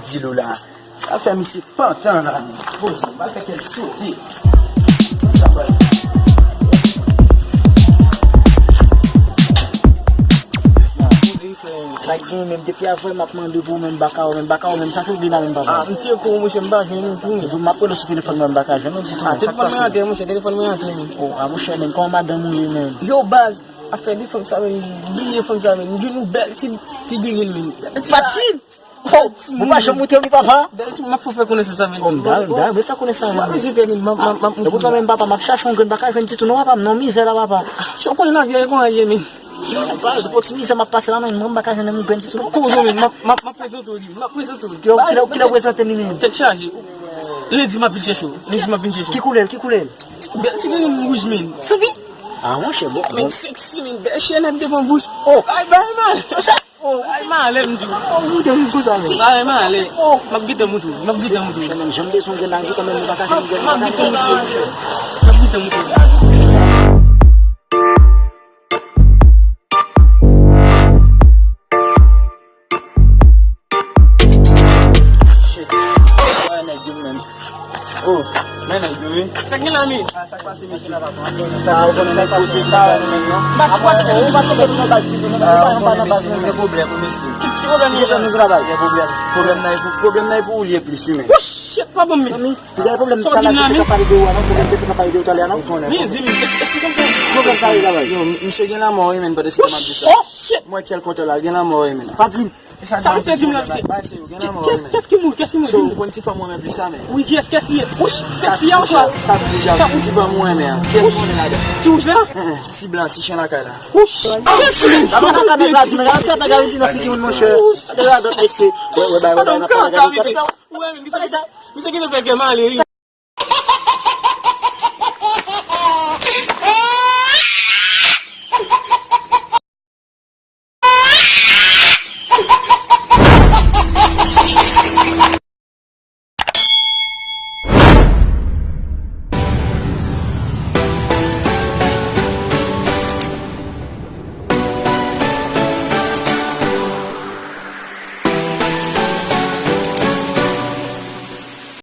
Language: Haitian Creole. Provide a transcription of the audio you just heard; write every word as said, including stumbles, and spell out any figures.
Di Lola. Sa fè misye pantan la. Poze, m pral fè kè l sote. Sa pral. Sa k gen menm, depi avè m ap mande pou ou menm, m pa ka wè w menm, m pa ka wè w menm, sa k regle la menm, papa? Ah, m tire kou, monchè, m pa jwenn ou tou, men. M ap rele w sou telefòn mwen, m pa ka jwenn ou ditou. Ah, telefòn mwen atè, monchè, telefòn mwen atè, men. Oh, ah, monchè, men, kòman madanm ou ye, men? Yo, baz, afè de fanm sa, men, bliye fanm sa, men, m jwenn yon bèl ti, ti grenn, men. Bèl ti Patin! Oh, ou pa janm moute wi, papa. Dayè tou, m ap fè konesans avè l. Oh, m da, m da, mwen fè konesans avè l. M pa bezwen pè, men, m ap, m ap, m ap moute. Epi kanmenm, papa, m ap chache yon grenn, m pa ka jwenn ditou non, papa, m nan mizè la, papa. Chak konnen lagè, e konn lagè, men. Papa, se pou ti mizè m ap pase la, men, mwen, m pa ka jwenn yon grenn ditou non. Kozo, men, m ap, m ap, m ap prezante w li, m ap prezante w li. Kilè, kilè, kilè w prezante li, men? Tèt chaje. Lendi, m ap vin chèche w. Lendi, m ap vin chèche w. Ki koulè l, ki koulè l? Bèl ti grenn wouj, men. Sanbi? Ah, monchè, bon, men bon. Sexy, men, bèl chènèt devan bouch. Oh. Ay, bay mal. Oh, ay, malè, m di w. Oh, ou te viv konsa, men. Ay, malè. Oh. M ap gentan moutre w, m ap gentan moutre w. Kanmenm, jan m te sonje nan vi kanmenm, nou pa ka fè yon grenn. M ap gentan moutre w. M ap gentan moutre w. Shit. Wè nèg yo menm. Oh, men nèg yo wi. Sa k gen la, men? Ah, sa k pase, mesye? Sa, ou konnen nèg poze pa wè nou menm non. Ou pa tonbe nan baz, ou pa nan baz, ou pa nan baz, ou pa nan baz. Gen pwoblèm, mesye. Ki pwoblèm nou gen la? Gen pwoblèm. Pwoblèm nan e pou, pwoblèm nan e pou ou li ye plis wi, men. Oh shit, pa ban m, men. Gen pwoblèm sa w di m la, men? Pale de ou a non, pwoblèm te fè pale de ou talè a non. Men, zanmi, èske, èske w konprann? Pwoblèm sa ye la, baz. Yo, misye gen lanmò wi, men, pandan se mwen ap di sa. Oh shit. Mwen kèl kontè la, gen lanmò wi, men. Pa di m. Sa misye di m la, misye. Kès ki mouri, kès ki mouri? So, ou konn ti fanm ou renmen plis la, men. Wi, kès, kès li ye? Wouch, sexy a ou chwa? Sa deja, ti fanm ou renmen an. Kès ou renmen ladan? Ti wouch la? Ti blan, ti chen lakay la. Wouch. Gade radòt mesye. Wè, wè, bay, wè, bay. Ou renmen misye, misye gentan fè kè m ale wi.